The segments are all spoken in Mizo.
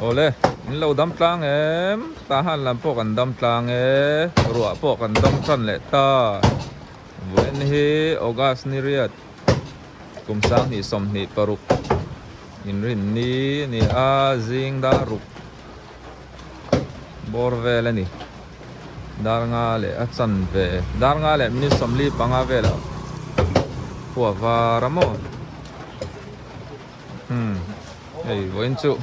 Awle, in lo dam tlang em? Tahan lam pawh kan dam tlang e, ruah pawh kan dam tan leh ta. Vawiin hi August ni riat kum 2026 inrinni a ni a, zing dar ruk bawr vel a ni. Dar nga leh a chan ve, dar nga leh minute 45 velah khua var a maw? Umm hei vawiin chu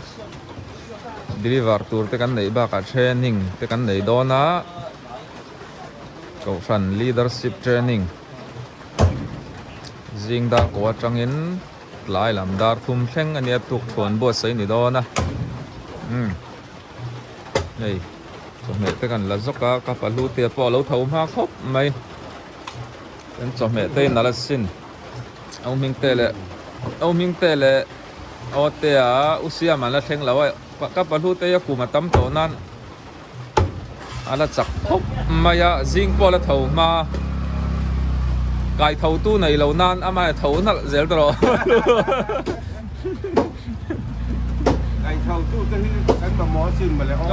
deliver tur te kan neih bakah training te kan nei dawn a kohhran leadership training zing dar ko atangin tlai lam dar thum thleng a nia tuk thuan buatsaih a ni dawn a umm hei chawhmeh te kan la zawk a ka pahlu te pawh a lo tho hma khawp mai kan chawhmeh te in a la sin. Au hming te leh au hming te leh aw te a u siam an la thleng lo a ka pahlu te hi a kum a tam tawh nan a la chak khawp mai a zing pawh a la tho hma kai tho tu nei lo nan amah a tho nalh zel ta rawh Kai tho tu te hi kan mamawh asin mawle aw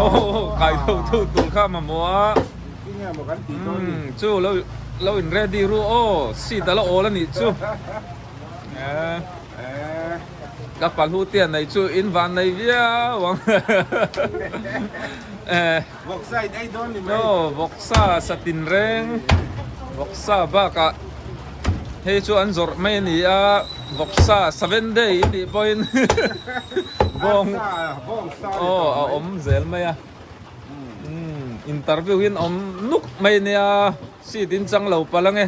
kai tho tu tur kha mamawh a. Umm chu lo lo in ready ru aw seat a la awl a nih chu ka pahlu te a nei chu in van nei viau ang aw vawksa satin reng vawksa bakah hei chu an zawrh mai a ni a vawksa seven day in tih pawhin bawng aw a awm zel mai a. Umm interview in awm nuk mai nia seat in chang lo palh ange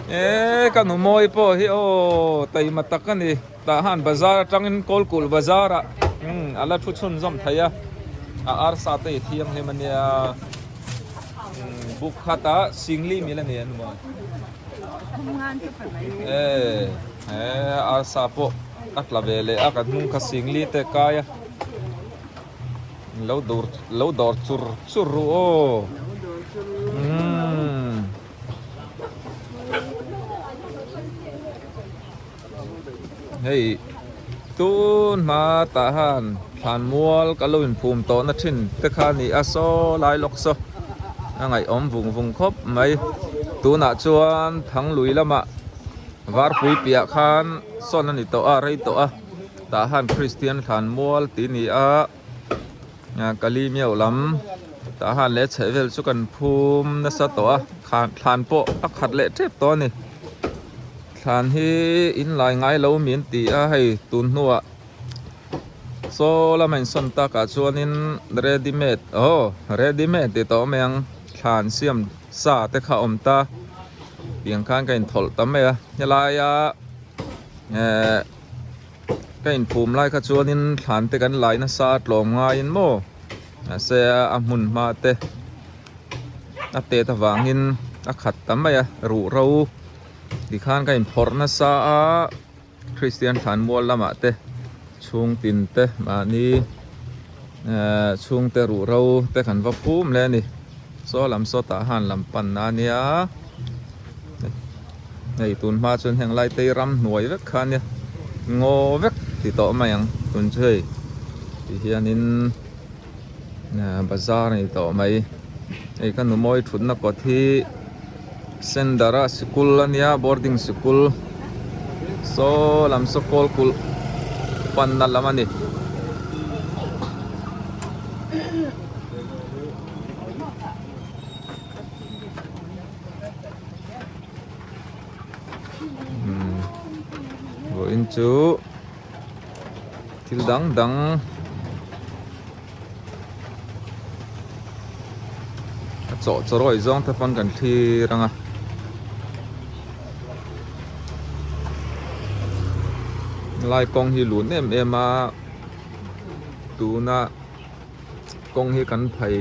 e ka nu mawi pawh hi aw taima tak a ni tah han bazar atangin kawlkulh bazar ah umm a la thu chhunzawm thei a a arsa te hi thianghlim a nia umm buk khat ah singli mil a ni a ni maw e he arsa pawh. A tla ve leh a kan hnung kha singli te kai a lo dawr lo dawr chur chur ru aw umm hei tun hma tah han thlan mual ka lo inphum tawh na thin te kha a ni a saw lai lawk saw a ngaihawm vung vung khawp mai tunah chuan thanglui lamah. Varpui piah khan sawn a ni tawh a rei tawh a tah han Kristian thlan mual tih a ni a Kali miau lam tah han leh chheh vel chu kan phum nasa tawh a thlan pawh a khat leh tep tawh a ni thlan hi in lai ngai lo min ti a hei tun hnuah saw lama in sawn takah chuanin ready made aw ready made tih tawh mai ang thlan siam sa te kha a awm ta. Tiang khan ka inthawlh ta mai a helaia ehh ka inphum lai kha chuanin thlan te kan lai nasa a tlawm ngaiin maw mahse a hmun hma te a tet avangin a khat ta mai a ruhro tikhan ka inphawrh nasa a Kristian thlan mual lamah te chhungtin te mahni ehh chhungte ruhro te kan va phum hle a ni saw lam saw tah han lam pan na ania hei tun hma chuan heng lai te hi ramhnuai vek kha ania ngaw vek ti tawh mai ang tun chu hei ti hianin bazar a ni tawh mai hei ka nu mawi thutna kawt hi Sendara sikul a nia boarding sikul saw lam saw kawl kulh panna lam a ni. Vawiin chu thil dang dang. A chawh chaw rawih zawng te pawn kan thlir ang a. Lai kawng hi lun em em a tuna kawng hi kan phei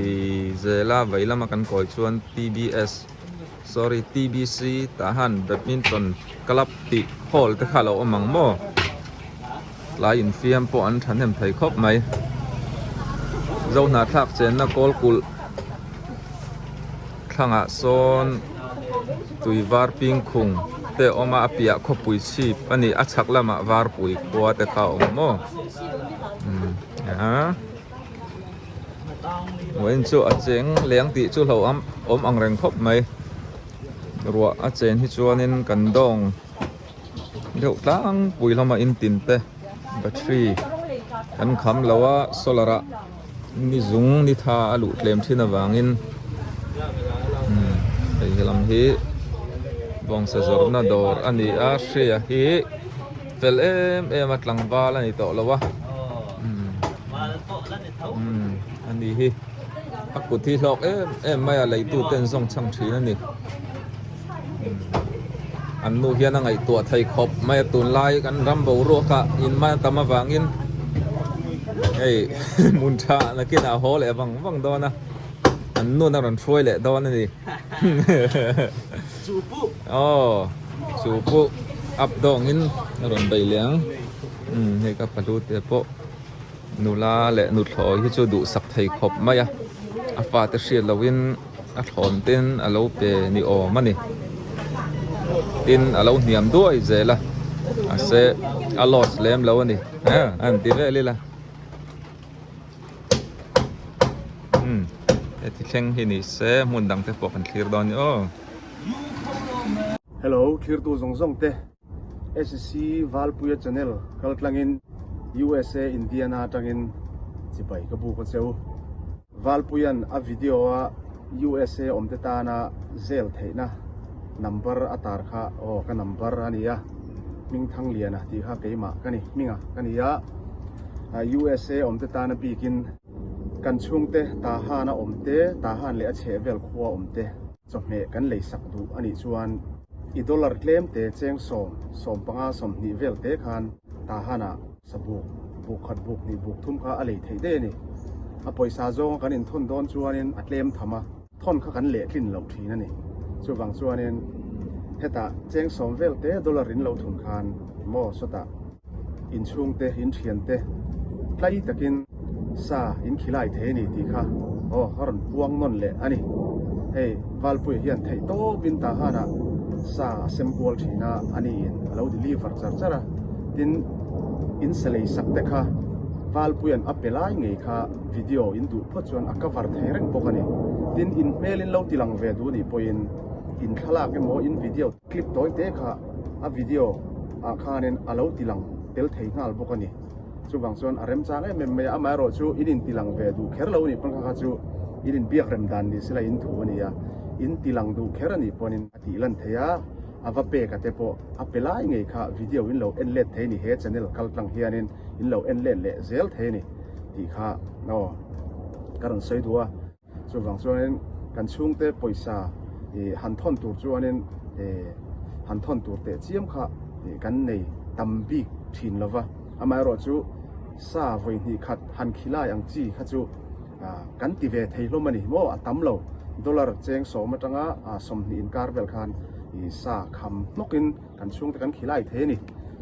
zel a vei lama kan kawi chuan T_B_S sorry T_B_C tah han badminton club tih hall te kha a lo awm ang maw. Tlai infiam pawh an thahnem thei khawp mai. Zohnahthlak chenna kawl kulh thlangah sawn tui var ping khung. te a awm a a piah khawpui chhip a ni a chhak lamah varpui khua te kha a awm maw umm a vawiin chu a cheng leng tih chu hlauh awm ang reng khawp mai ruah a chen hi chuanin kan dawng deuh tlangpui hlawm a in tin te battery kan kham lo a solar ah ni zung ni tha a luh tlem thin avangin umm hei helam hi bawngsa zawrhna dawr a ni a hria hi fel em em a tlangval a ni tawh lo a umm umm a ni hi a kut hi hlawk em em mai a leitu ten zawng chhang thin a ni. An nu hian a ngaihtuah thei khawp mai a tunlai kan ram boruak ah in man a tam avangin hei hmun tha nakin ah a haw leh vang vang dawn a an nun a rawn hruai leh dawn a ni aw chu pawh up dawngin a rawn bei leh ang umm hei ka pahlu te pawh. Nula leh nuthlawi hi chu duhsak thei khawp mai a, a fate hriat lohin a thlawn ten a lo pe ni awm a ni. Tin a lo hniam duai zel a, mahse a loss lem lo a ni. An ti vel ila. Umm heti thleng hi ni se hmun dang te pawh kan thlir dawn ni aw. Hello, thlirtu zawng zawng te. SC Valpuia channel kal tlangin USA Indiana atangin chibai ka buk a cheu. Valpuia'n a video a USA awmte tana zel theihna number a tar kha aw ka number a ni a, Hmingthangliana tih kha keimah ka ni, hminga ka ni a, USA awmte tana bikin kan chhungte Tahan a awmte, Tahan leh a chhehvel khua awmte. Chawhmeh kan lei sak duh a nih chuan i dollar tlem te cheng sawm, 15, 20 vel te khan Tahan-ah sabuk, buk khat buk hnih buk thum kha a lei theih daih a ni. A pawisa zawnga kan inthawn dawn chuanin a tlem tham a, thawn kha kan lehtlin loh thin a ni. Chuvang chuanin hetah cheng sawm vel te dollar in lo thun khan maw sawtah inchhungte, inthiante tlai takin sa in khilai thei a ni tih kha aw a rawn puang nawn leh a ni. Hei Valpuia hian theih tawpin Tahanah sa a sem kual thin a, a niin a lo deliver char char a, tin in sa lei sak te kha Valpuia'n a pe lai ngei kha video in duh phawt chuan a cover thei reng bawk a ni. Tin in hmel in lo ti lang ve duh nih pawhin in thlalak emaw in video clip tawi te kha a video ah khanin a lo ti lang tel thei nghal bawk a ni. Chuvang chuan a remchang em em mai a, amaherawh chu in inti lang ve duh kher lo a nih pawn kha kha chu in inbiak rem dan ni sela in thu a ni a, in ti lang duh kher a nih pawnin a tih lan thei a, a va pek a te pawh a pe lai ngei kha video in lo en let thei a ni, he channel kal tlang hianin in lo en let leh zel thei a ni tih kha aw ka rawn sawi duh a. Chuvang chuanin kan chhungte pawisa ih han thawn tur chuanin ih han thawn tur teh chiam kha ih kan nei tam bik thin lo va. Amaherawh chu sa vawi hnih khat han khilai ang chi kha chu ah kan ti ve thei hlawm a ni maw a tam lo. Dollar cheng sawm atanga ah 20 inkar vel khan ih sa kham hnawkin kan chhungte kan khilai thei a ni.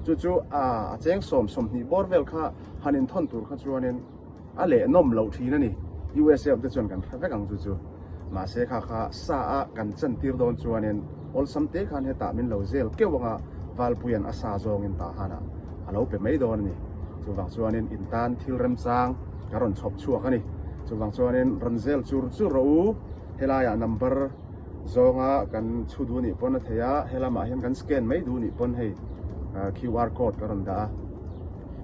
Chu chu ah a cheng sawm 20 bawr vel kha han inthawn tur kha chuanin. A leh nawm loh thin a ni. USA awm te chuan kan hre vek ang chu chu. Mahse kha kha sa a kan chan tir dawn chuanin awlsam te khan hetah min lo zel keuh anga Valpuia'n a sa zawngin Tahan ah a lo pe mai dawn a ni. Chuvang chuanin in tan thil remchang ka rawn chhawp chhuak a ni. Chuvang chuanin rawn zel chur chur rawh u. Helaiah number zawnga kan chhu duh nih pawn a thei a, helamah hian kan scan mai duh nih pawn hei QR code ka rawn dah a.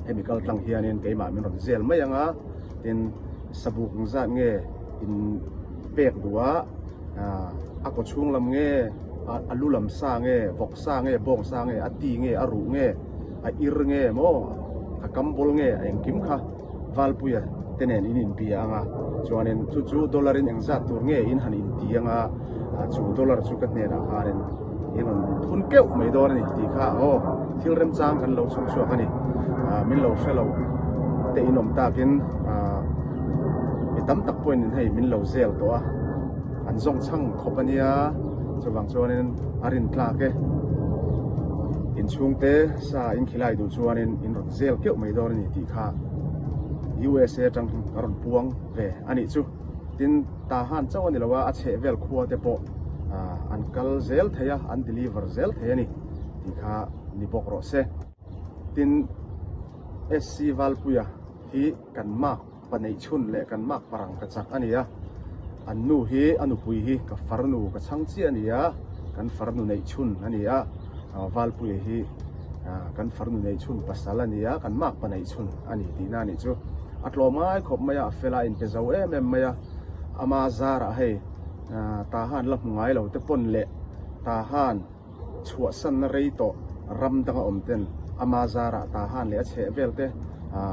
Hemi kal tlang hianin keimah min rawn zel mai ang a, tin sabuk ang zat nge in pek duh a, a kaw chhung lam nge, a lu lam sa nge, vawk sa nge, bawng sa nge, a ti nge, a ruh nge, a ir nge maw, a kam bawl nge, a engkim kha Valpuia te nen in inbia ang a, chuanin chu chu dollar in engzat tur nge in han inti ang a, chu dollar chu ka hnenah khanin in rawn thun keuh mai dawn a ni tih kha aw thil remchang kan lo chhawp chhuak a ni. Min lo hre lo te in awm takin mi tam tak pawhin in hei min lo zel tawh a, an zawng chhang khawp a nia, chuvang chuanin a rin tlak e. Inchhungte sa in khilai duh chuanin in rawn zel keuh mai dawn a ni tih kha USA atang ka rawn puang ve a nih chu. Tin, Tahan chauh a ni lo a, a chhehvel khua te pawh an kal zel thei a, an deliver zel thei a ni. tih kha ni bawk rawh se. Tin, SC Valpuia hi kan mark pa neih chhun leh kan mark parang ka chak a ni a, an nu hi a nupui hi ka farnu ka chhang chiah a ni a, kan farnu neih chhun a ni a, Valpuia hi kan farnu neih chhun pasal a ni a, kan mark pa neih chhun a ni tihna a nih chu. A tlawm ngai khawp mai a, a fel a, a inpe zo em em mai a, ama zarah hei Tahan la hmu ngai lo te pawn leh Tahan chhuahsanna rei tawh ram danga awm ten ama zarah Tahan leh a chheh vel te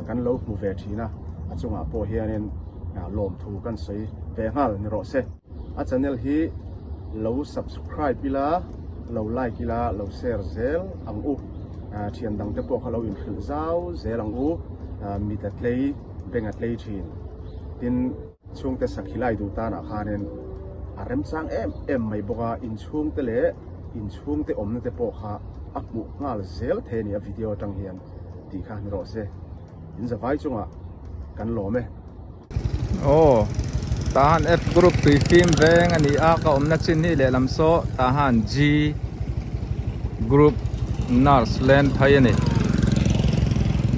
kan lo hmu ve thin a, a chungah pawh hianin lawmthu kan sawi ve nghal ni rawh se. A channel hi lo subscribe ila, lo like ila, lo share zel ang u. Thian dang te pawh kha lo inhrilh zau zel ang u. Mit a tlei, beng a tlei thin. Tin. Chhungte sakhi lai duh tanah khanin a remchang em em mai bawk a, inchhungte leh inchhungte awmna te pawh kha a hmuh nghal zel thei a ni a video atang hian tih kha ni rawh se. In zavai chungah kan lawm e. Aw, Tahan F Group tui fim veng a ni a, ka awmna chin hi lehlam saw Tahan G Group Nurse Land phei a ni.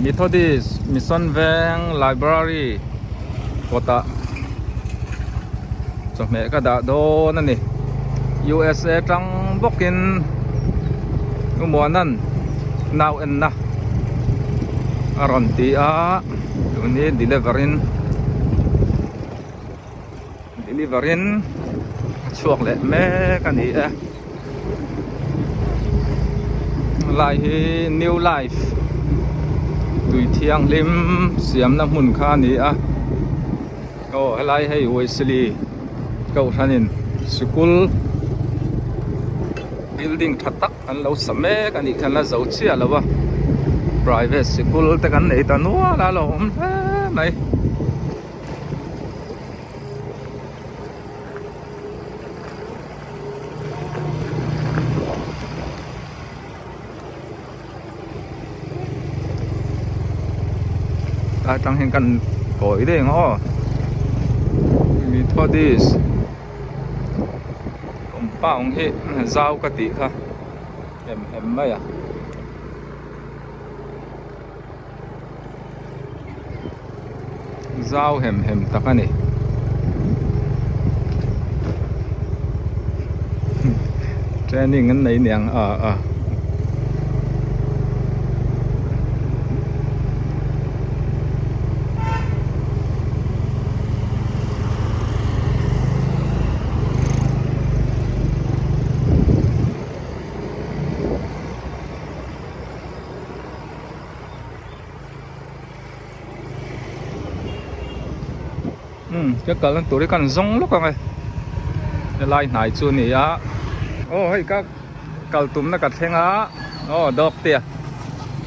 Methodist Mission Veng Library. Kawtah chawhmeh ka dah dawn a ni USA tang bawkin Umuanan nau enna a rawn ti a tun hi deliver in deliver in a chhuak leh mek a ni e lai hi new life tui thianghlim siamna hmun kha a ni a aw helai hei Wesley kohhranin sikul building tha tak an lo sa mek a nih khan la zo chiah lo a private sikul te kan nei ta nual a lo awm hle mai. Lai tang hian kan kawi daih ang aw Methodist compound hi zau ka tih kha hem hem mai a. Zau hem hem tak a ni. Training an nei niang a a. Umm ka kalna tur hi kan zawng lawk ang e helai hnai chu a ni a aw hei ka kal tumna ka thleng a aw dawk te a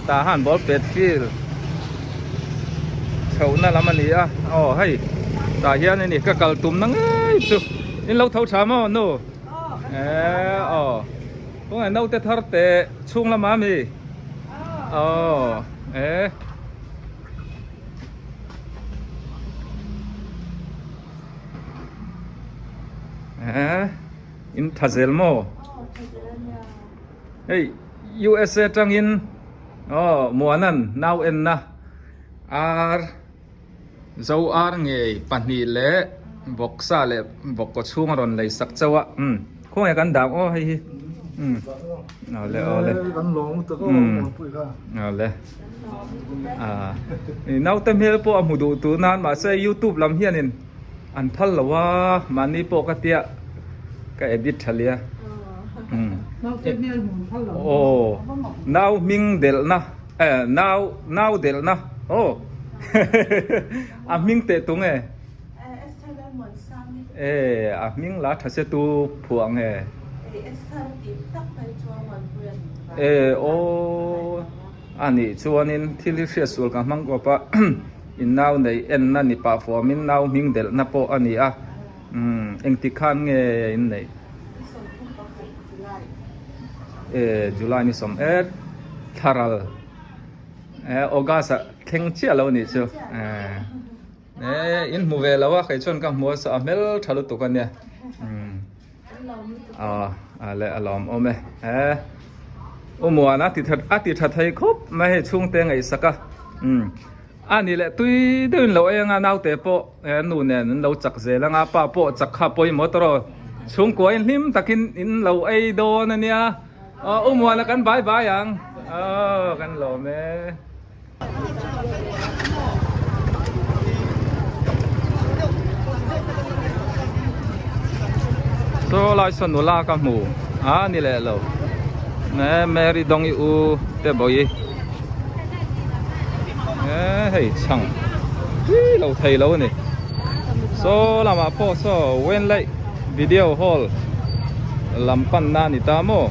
tah han ball pet field chhohna lam a ni a aw hei tah hian a ni ka kal tumna ngei chu in lo tho tha maw nu eh aw kawngah naute thar teh chhung lamah a mi. Aw eh eh in tha zel maw hei USA tangin aw Muanan nau enna ar Zo ar ngei pahnih leh vawksa leh vawk kaw chhung a rawn lei sak chauh a umm khawnge kan dah aw hei hi umm awle awle umm awle ah naute hmel pawh a hmu duh tur nan mahse youtube lam hianin an phal lo a mahni pawh ka tia ka edit tha lia umm aw nau hming delhna. Eh nau nau delhna aw a hming teh tung e. Eh Esther Lalmuansangi. Eh a hming la tha se tu phuah ang e. Eh Esther tih tak phei chuan Muanpui a ni ta. Eh aw a nih chuanin thil hi hriat sual ka hmang kawp a in nau neih enna ni pah fuamin nau hming delhna pawh a ni a umm engtik khan nge in neih. Ni 31 July. Eh July ni sawm et. Thlaral eh August ah thleng chiah lo nih chu eh eh in hmu ve lo a kei chuan ka hmu a saw a hmel tha lutuk a nia umm aw a leh a lawm awm e eh. Umuan a ti that a ti tha thei khawp mai hei chhungte ngaihsak a umm a ni leh tui deuhin lo ei anga naute pawh eh nu nen an lo chak zel anga pa pawh chak kha pawimawh tawh rawh chhungkua in hlim takin in lo ei dawn ania aw Umuana kan bai bai ang aw kan lawm e. Saw lai saw nula ka hmu a ni leh lo ne Mary Dawngi u te bawi e hei chhang tui lo thei lo a ni saw lamah pawh saw Wenlai video hall lam panna a ni ta maw.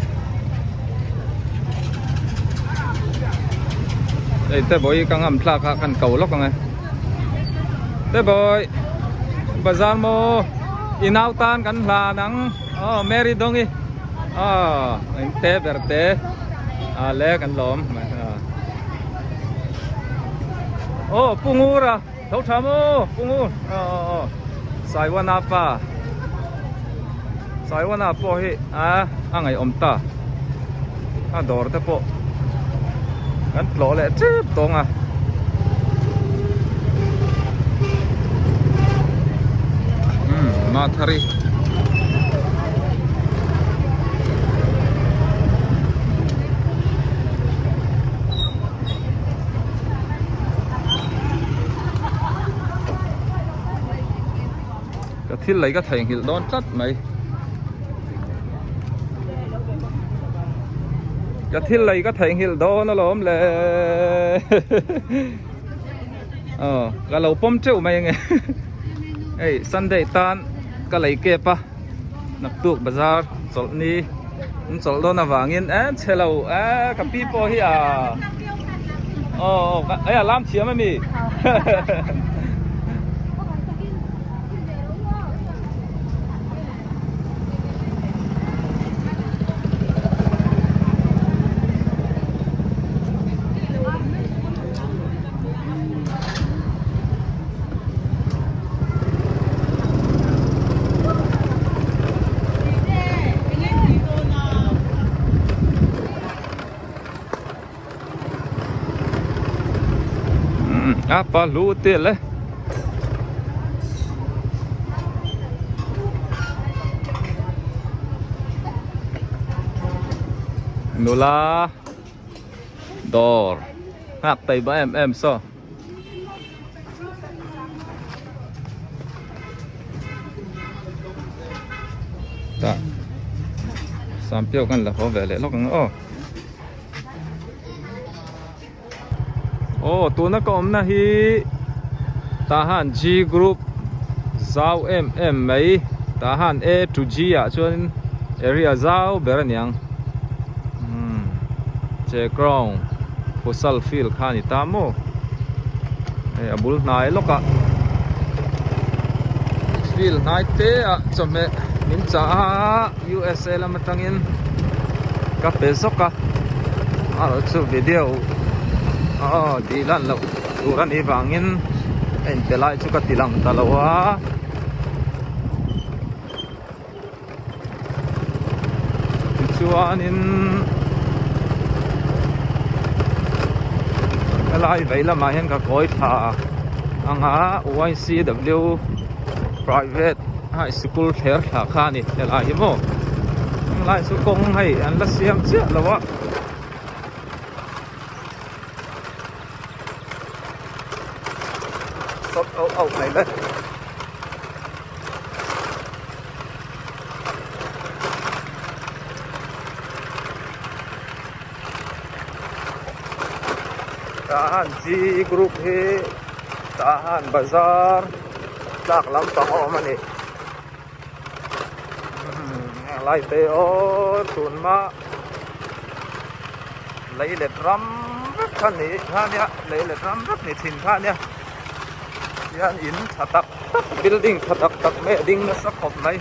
Hei te bawi ka ngam thlak a kan ko lawk ang e te bawi bazar maw i nau tan kan hlan ang aw Mary Dawngi aw in te ber te a le kan lawm aw Pu Ngura tho tha maw Pu Ngur aw aw aw Saiwana pa Saiwana pawh hi a a ngaihawm ta a dawr te pawh kan tlawh leh tep tawng a umm Mathari Ka thil lei ka theihnghilh dawn tlat mai. Ka thil lei ka theihnghilh dawn alawm le. Aw ka lo pawm teuh mai ange. Hei Sunday tan ka lei kep a naktuk bazar chawlhni an chawlh dawn avangin e chhe lo e ka pi pawh hi a aw aw hei a lam thiam ami. A pa lu te le nula dawr nghak tai ba em em saw. Tah Sampiau kan la haw ve leh lawk ang aw. Aw tuna ka awmna hi Tahan G group zau em em mai Tahan A to G ah chuan area zau ber a niang umm che ground futsal field kha a ni ta maw hei a bul hnai lawk ah field hnai te ah chawhmeh min chah a USA lam atangin ka pe zawk a erawh chu video aw tih lan loh tur a nih vangin a inpe lai chu ka ti lang ta lo a. Tichuanin helai vei lamah hian ka kawi thla ang a YCW private high sikul thler thla kha a ni helai hi maw helai chu kawng hei an la siam chiah lo a. Sawt auh auh mai le. Tahan G group hi Tahan bazar tlak lampang a awm a ni. Lai te aw tun mah lei let ram vek kha ni kha nia lei let ram vek ni thin kha nia hian in tha tak tak building tha tak tak mai a ding nasa khawp mai.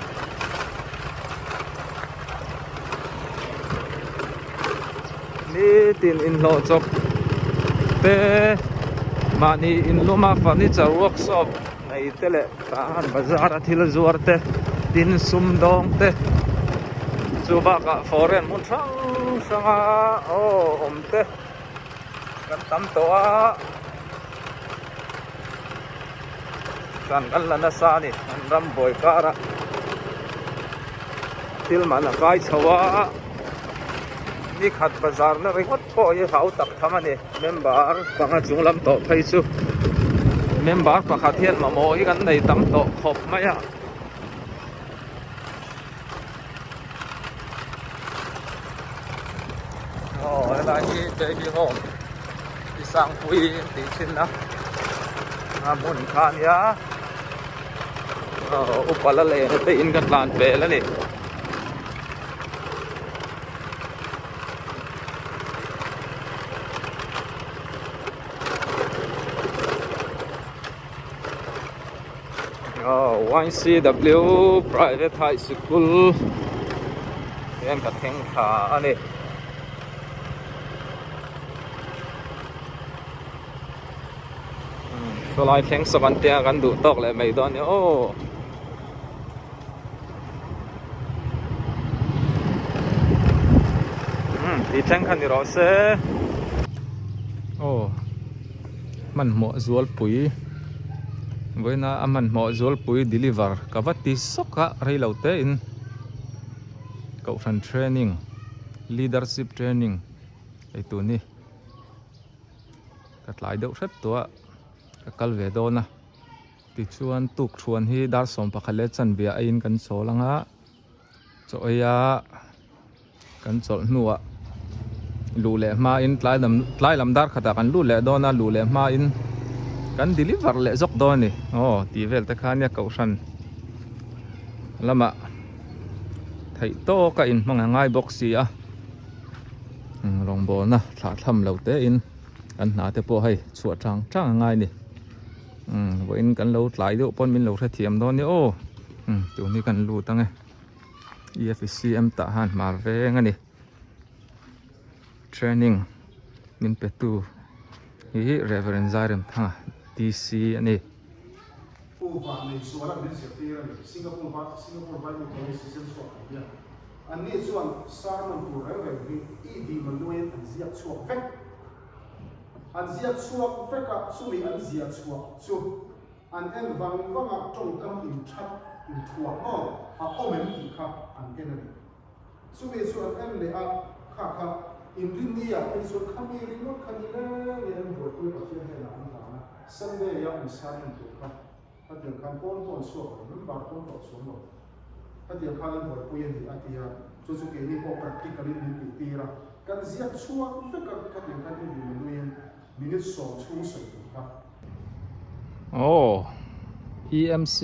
Nitin inhlawh chawp te mahni inluma furniture workshop nei te leh tahan bazar a thil zuar te tin sumdawng te chu bakah foreign hmun hrang hranga aw awm te kan tam tawh a kan kan la nasa a ni an ram buai karah thil man a kai chho a ni khat bazar na ringawt pawh hi hau tak tham a ni member panga chung lam tawh phei chu member pakhat hian mamawh hi kan nei tam tawh khawp mai a. Aw helai hi baby home i sangpui an tih thin a a hmun kha a nia aw upa la leh te in ka tlan pel a ni. YCW Private High School hian ka thleng thla a ni. Sawlai thleng sawk an tia kan duh tawk leh mai dawn a ni aw. Tih thleng kha ni rawh se. Aw. Hmanhmawh zualpui vawiina a hmanhmawh zualpui deliver ka va ti sawk a rei lo te in kohhran training leadership training ei tur ni ka tlai deuh hrep tawh a ka kal ve dawn a tichuan tukthuan hi dar 11 leh chanve ah aiin kan chawl ang a chaw ei a. Kan chawlh hnuah luh leh hmain tlai lam tlai lam dar khatah kan lut leh dawn a luh leh hmain kan deliver leh zawk dawn a ni aw tih vel te kha nia kohhran lamah theih tawk a inhmang a ngai bawk si a rawngbawlna thlah thlam lo te in kan hna te pawh hei chhuah tang tang a ngai a ni vawiin kan lo tlai deuh pawn min lo hrethiam dawn nia aw tun hi kan lut ang e. EFCM tah han hmar veng a ni training min pe tu hi Reverend Zairemthanga DC a ni. Pu Vanlei Zuala min zirtir a ni. Singapore vai Singapore Bible College zir chhuak an nia. Anni chuan sermon tur reng reng hi i di manuaiin an ziak chhuak vek. An ziak chhuak vek a, chumi an ziah chhuah chu An en vang vang a, tawngkam inthat inthuah maw a awm em tih kha an en a ni. Chumi chu an en leh a, kha kha inrinni ah phei chuan khami ringawt kha ni leng in an buaipui a Pathian hnenah an hlan a, Sunday a an sermon tur kha hetiang khan pawn pawh an chhuak lo, member pawn pawh a chuang lo, hetiang khan an buaipui a ni a ti a, chu chu keini pawh practical in min tih tir a, kan ziak chhuak vek a, khatiang khan inrin a nuiin minute sawm chhung sawi tur kha. Aw EMC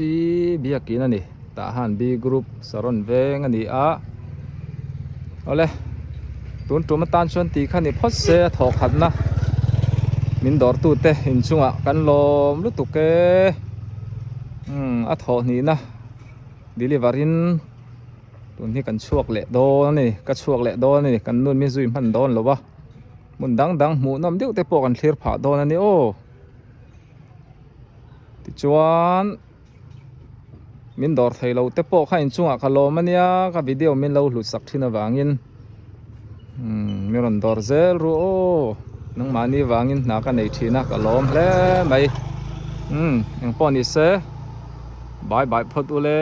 biakin a ni tah han B group saron veng a ni a awle tun tum atan chuan tih kha ni phawt se a thawh khatna min dawr tute inchungah kan lawm lutuk e umm a thawh hnihna deliver in tun hi kan chhuak leh dawn a ni ka chhuak leh dawn a ni kan nun mi zui hman dawn lo a. Hmun dang dang hmuhnawm deuh te pawh kan thlir phah dawn a ni aw. Tichuan min dawr thei lo te pawh kha inchungah ka lawm a nia ka video min lo hlut sak thin avangin umm min rawn dawr zel ru aw nangmahni vangin hna ka nei thin a ka lawm hle mai umm engpawh ni se bye bye phawt ule.